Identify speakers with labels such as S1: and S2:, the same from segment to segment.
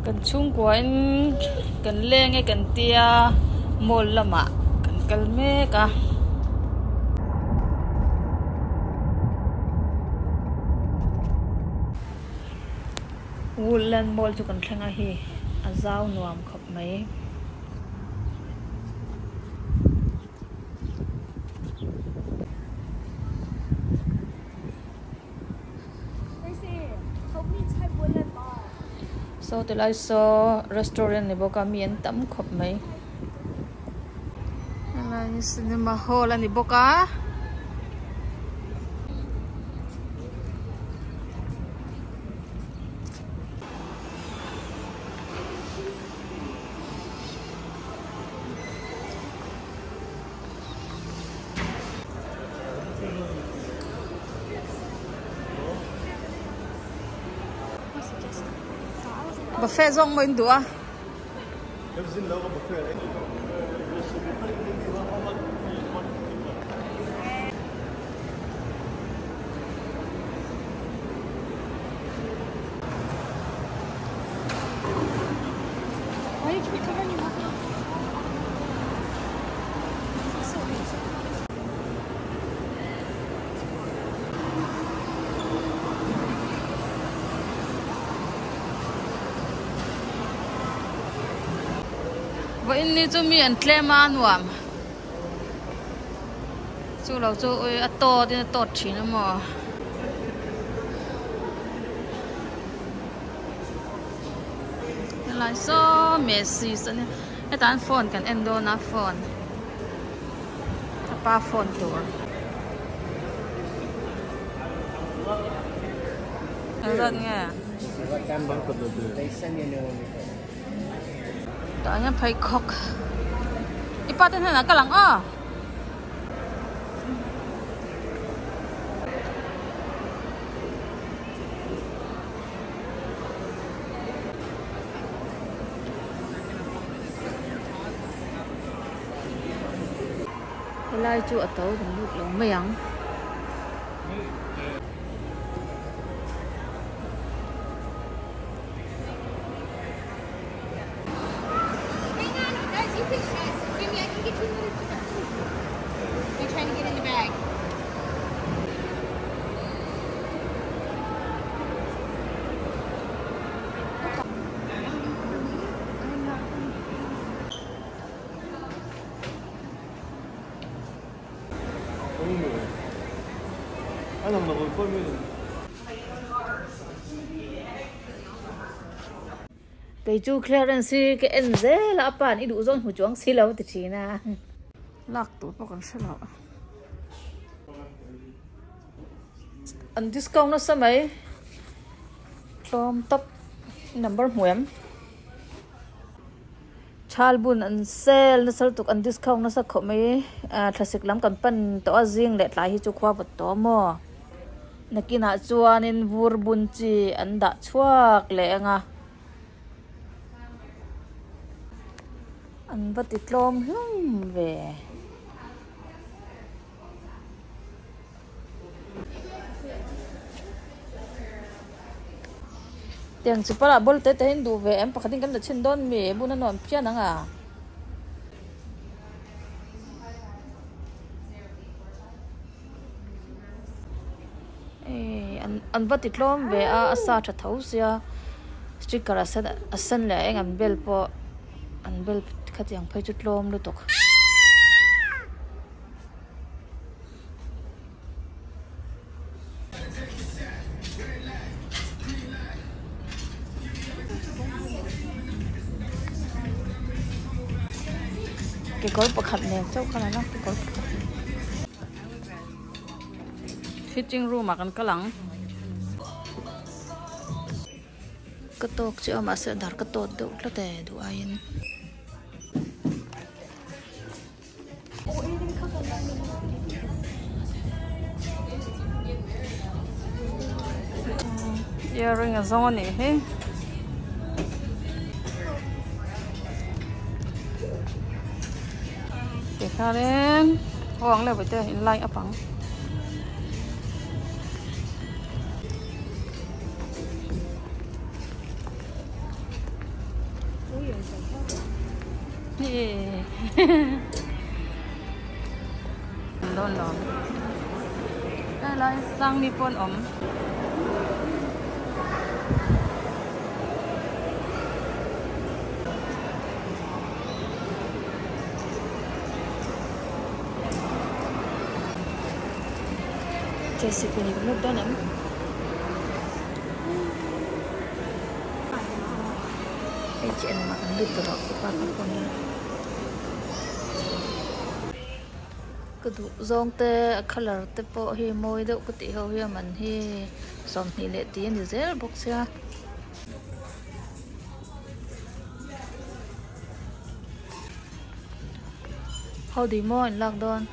S1: Kan chhungkua in kan leng e kan tia mall lamah kan kal mek a. Woodland mall chu kan thleng a hei a zau nuam khawp mai. Saw ti lai saw restaurant ni bawk a mi an tam khawp mai helai hi cinema hall a ni bawk a. Buffet zawng maw in duh a? Vawiin ni chu mi an tlem a nuam chu lo chu ui a tawt in a tawt thin a maw. Helai saw Messi a nia hetah hian phone kan en dawn a phone a pa phone tur engzat nge tah hian pheikhawk i pa te hnenah ka lang aw. Helai chu a to kan lut lo mai ang. Kei chu clearance hi ka en zel a, a pa in i duh zawn hmu chuang si lo ti thin a. Lak tur pawh kan hre lo. An discount nasa mai tlawm tawp number hmu em chal bun an sale nasa lutuk an discount nasa khawp mai ah thlasik lam kan pan tawh a zing leh tlai hi chu khua vawt tawh a maw nakinah chuanin vur bun chi an dah chhuak leh ang a an va ti tlawm hlum ve. Tiang chu pala ball te te hian duh ve em pakhat in kan la chhin dawn mi bun a nuam phian ang a. Hei an an va ti tlawm ve a a sa tha tho sia sticker a sen a sen leh a eng an bel pawh an bel khatiang phei chu tlawm lutuk. Kekawr pakhat nen chauh kha la kekawr pakhat fitting room ah kan kal ang ka tawk chiah a mahse dar ka tawt deuh tlat e duh aiin. Earring a zawng a nih hi. Tikhanin aw ang leh vawi te in line up ang. Dawn lo helai sang mi pawh an awm. Jcb ni lut dawn em? Hei chi engmah kan lut tawh loh pa kha phone hi. Ka duh zawng te a colour te pawh hi mawi deuh ka tih ho hi a man hi 20 leh tih a ni zel bawk sia. Howdy maw in lak dawn.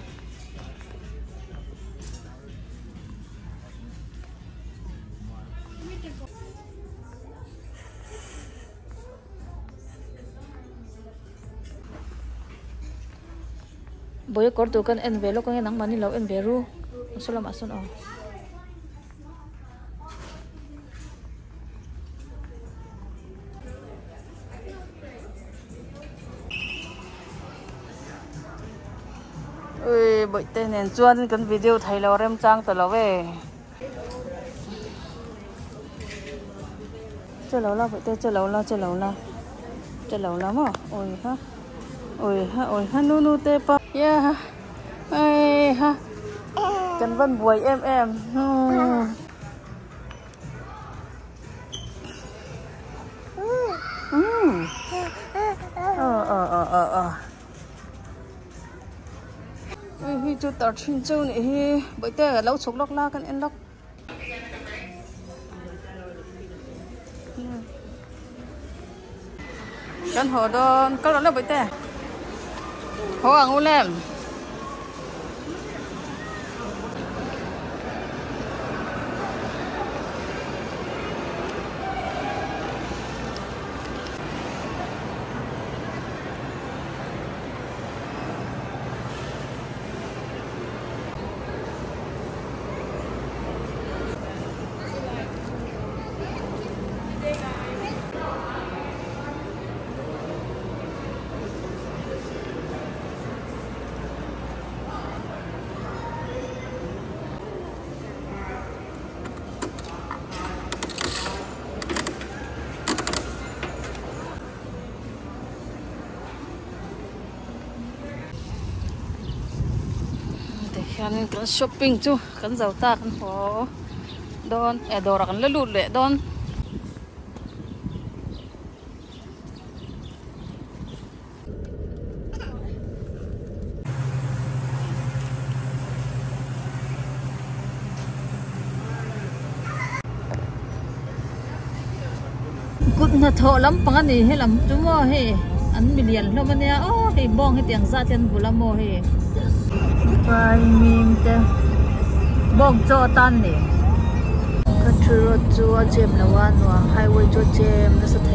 S1: Bawiha kawr tur kan en ve lawk ange nangmahni lo en ve ru saw lamah sawn aw. Ui bawihte nen chuan kan video thei lo remchang ta lo e. Che lo la bawihte che lo la che lo la che lo la maw ui ha ui ha ui ha nu nu te pa ya ui ha kan van buai em em umm ờ ờ ờ ờ ờ Hei hi chu tar thin cheu nih hi bawihte lo chhuk lawk la kan en lawk. Kan haw dawn kal rawh le bawihte haw ang u lem. Tikhianin kan shopping chu kan zo ta kan haw dawn eh dawrah kan la lut leh dawn. Kut hnathawh lampang a ni helam chu maw hei an milian hlawm a nia aw hei bawng hetiang zat hian bul a maw hei vaimim te bawng chaw atan a ni country road chu a jam lo a nuam highway chu a jam nasa thei.